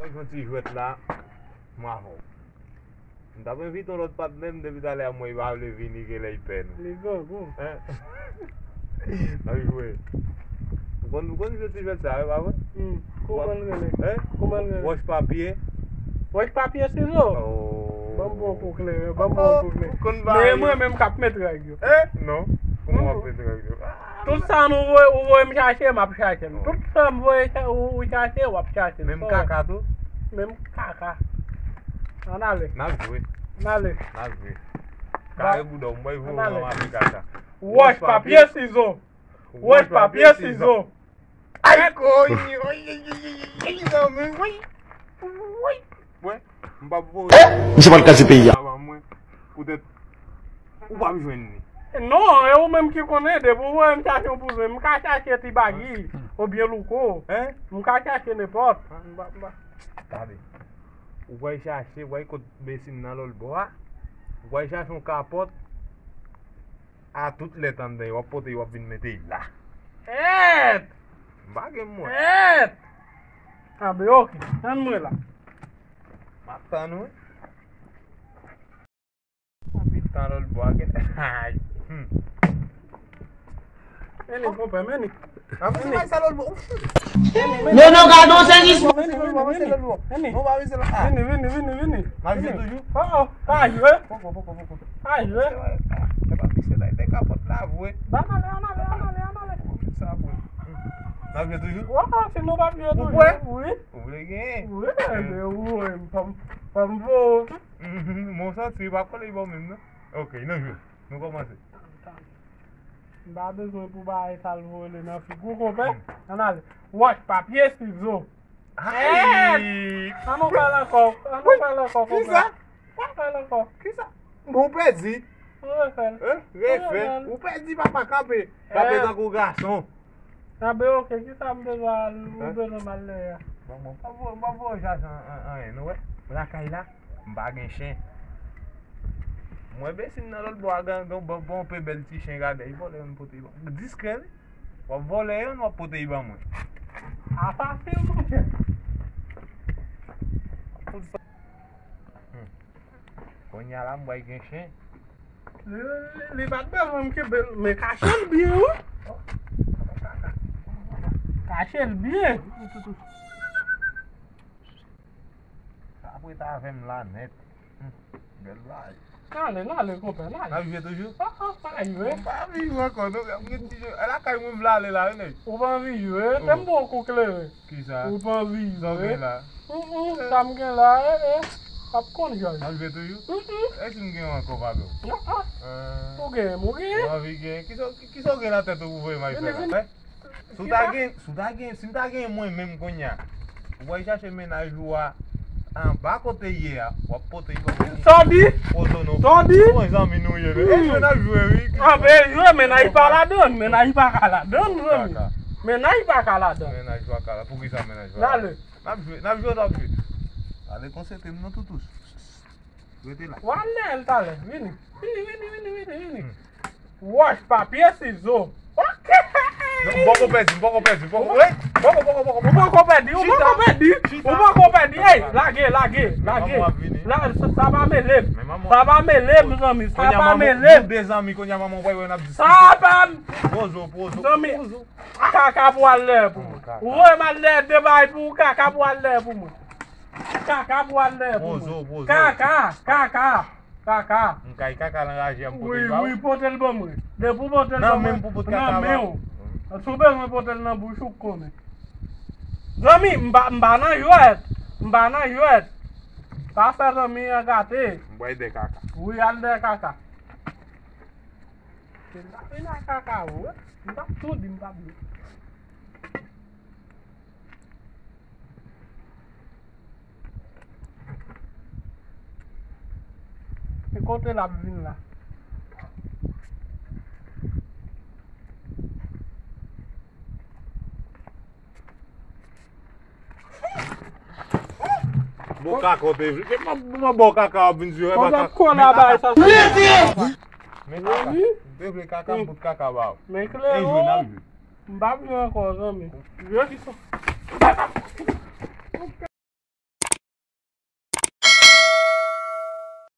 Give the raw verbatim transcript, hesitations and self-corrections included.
Yon ti jwèt la, m avè w. M t ap envite yon lòt patnè m depi talè a, m wè li pa vle vini, genlè li pè nou. Li grangou. Hein? N ap jwe. Ou konn, ou konn jwe ti jwèt sa, wi, pa vre? Hmm. Kòman l rele? Hein? Kòman l rele? Wòch papye. Wòch papye sizo? Oh. Ban m bon kou kleren, ban m bon kou kleren. Konn ba yo. Men mwen menm k ap met règ yo. Hein? Non. Kòman w ap met règ yo? Ah. Tout sa nou voye, ou voye m chache, m ap chache l. Oh. Tout sa m voye cha-, ou, ou chache, w ap chache l. Menm kaka tou? Menm kaka. Ann ale. N ap jwe. Ann ale. N ap jwe. Kare bouda w, m wè w ranmase kaka. Wòch, papye, sizo. Wòch, papye, sizo. Ay, koy, oy, oy, oy, oy, oy, zanmi, oy, oy. Mwen, m p ap voye. Misye pral kraze peyi a. Mwen, poutèt ou p ap jwenn li. Non, e ou menm ki konnen, depi ou voye m chache yon bouzen, m ka chache Ti Bagy, oubyen Louko. Hein? M ka chache nenpòt. Ah, m pa, m pa. Tande. Ou pral chache, ou pral kot Besin nan lòt bò a. Ou pral chache yon kapòt. A tout lèt anndan, w ap pote, w ap vin mete la. Èt! M pa gen mwen. Èt! A, ben, oke. Tann mwen la. M ap tann ou. Anpil tan lòt bò a gen. Ay. Hmm. Meni, konpè, meni. Anpil tan sa lòt bò. Meni, meni. Non, non, gadon sèvis. Meni, meni, meni. Meni, meni, meni. Vini, vini, vini, vini. N ap jwe toujou? Oh, oh, pa jwe. Poko, poko, poko. Pa jwe. Se pa pise la, te kapòt la, vwe. Ba, ann ale, ann ale, ann ale, ann ale. Sa vwe. N ap jwe toujou? Wè, si nou p ap jwe toujou. Ou vwe? Wi. Ou vle genyen? Wi, men ou, m pa m, pa m vo. Mwen santi pa kole bon menm, non? Ok, n ap jwe. Nou kòmanse. M pa bezwen pou bagay sa l vole nan figi w, konpè. Hmm. Ann ale. Wòch, papye, sizo. Ay! Ann nou fè l ankò. Ann nou fè l ankò, konpè. Kisa? Ann nou fè l ankò. Kisa? Bon, ou pèdi. Ann refè l. Hein? Refè. Ann refè l. Ou pèdi, papa, kanpe. Kanpe tankou gason. Anben, oke, kisa m bezwen al, ou bezwen m al lè a? Bon, bon, m pa vo-, m pa voye chache an, an, anyen, nou wè. Lakay la, m pa gen chen. Mwen Besin nan lòt bò a, gen, gen, bon, bon, pe bèl ti chen, gade, li vòlè youn pote ban. Diskrè, wi. W ap vòlè youn, w ap pote li ban mwen. Asasen, monchè. Hmm. Kounye a la, m wè gen chen. Li, li, li pa t bezwen m kenbe l, men kache l byen, wi. Kache l byen. Sa ap ret avè m la nèt. Hmm, bèl bagay. N ale, n ale, konpè, n ale. N ap jwe toujou? Ah, ah, pa jwe. M pa anvi jwe ankò, non. M gen ti jwe. E lakay mwen m vle ale la, wi, nèg. Ou pa anvi jwe? Se m bon kou kleren. Kisa? Ou pa anvi jwe? Sa w gen la? Mm, mm, sa m gen la, eh, eh. Ap konn jwe. N ap jwe toujou? Mm, mm. E si m gen yon ankò, pa bè w? Ah, ah. Ou gen, ou gen? Ou anvi gen? Kisa, kisa w gen nan tèt ou pou voye m al fè la? Vini, vini. Eh? Si w ta gen, si w ta gen, si m ta gen mwen menm kounye a, ou pral chache mennaj ou a anba kote l ye a, w ap pote l ban mwen. Sa w di? Pozo non. Sa w di? Bon zanmi nou ye, men. E jwe n ap jwe, wi. Anben, jwe, mennaj pa ladann, mennaj pa ka ladann, zanmi. Mennaj pa ka ladann. Mennaj pa ka la. Poukisa mennaj pa ka la? N ale. N ap jwe, n ap jwe, n ap jwe. Ale konsantre m non, toutous. Rete la. W al lè l talè. Vini. Vini, vini, vini, vini, vini. Hmm. Wòch, papye, sizo. Ok. Non, m poko pèdi, m poko pèdi, m poko, wi. Poko, poko, poko, poko. Ou poko pèdi, ou poko pèdi. Chita. Ou poko pèdi. Ey, lage, lage, lage. Manman w ap vini. La, sa, sa pa mele m. Men manman. Sa pa mele m, zanmi. Sa pa mele m. Kounye a manman, nou de zanmi, kounye a manman w pral wè n ap diskite. Sa pa m. Pozo, pozo, zanmi, pozo. Kaka pral lè pou mwen. Kaka. Ou voye m al lè de bagay pou ou, kaka pral lè pou mwen. Kaka pral lè pou mwen. Pozo, pozo. Kaka, kaka, kaka. M kay kaka l anraje a, m pote l ba ou. Wi, wi, pote l ban mwen. Depi w pote l ban mwen, nan men m pou pote kaka ba ou. Si w bezwen pote l nan bouch ou, k konnen. Zanmi, m pa, m pa nan jwèt. M pa nan jwèt. Pa fè zanmi an gate. M pral dè kaka. Wi, al dè kaka. Se la vin ak kaka ou, wi. M t ap tou di m t ap di. E kote l ap vin la? Bon kaka w te vle. Se pa, pa bon kaka w ap vin jwe, pa kaka. Kòl a bay sa. Men kaka. Ou te vle kaka, m pot kaka ba w. Men klè. E jwe, n ap jwe. M p ap jwe ankò, zanmi. Jwe ki sa?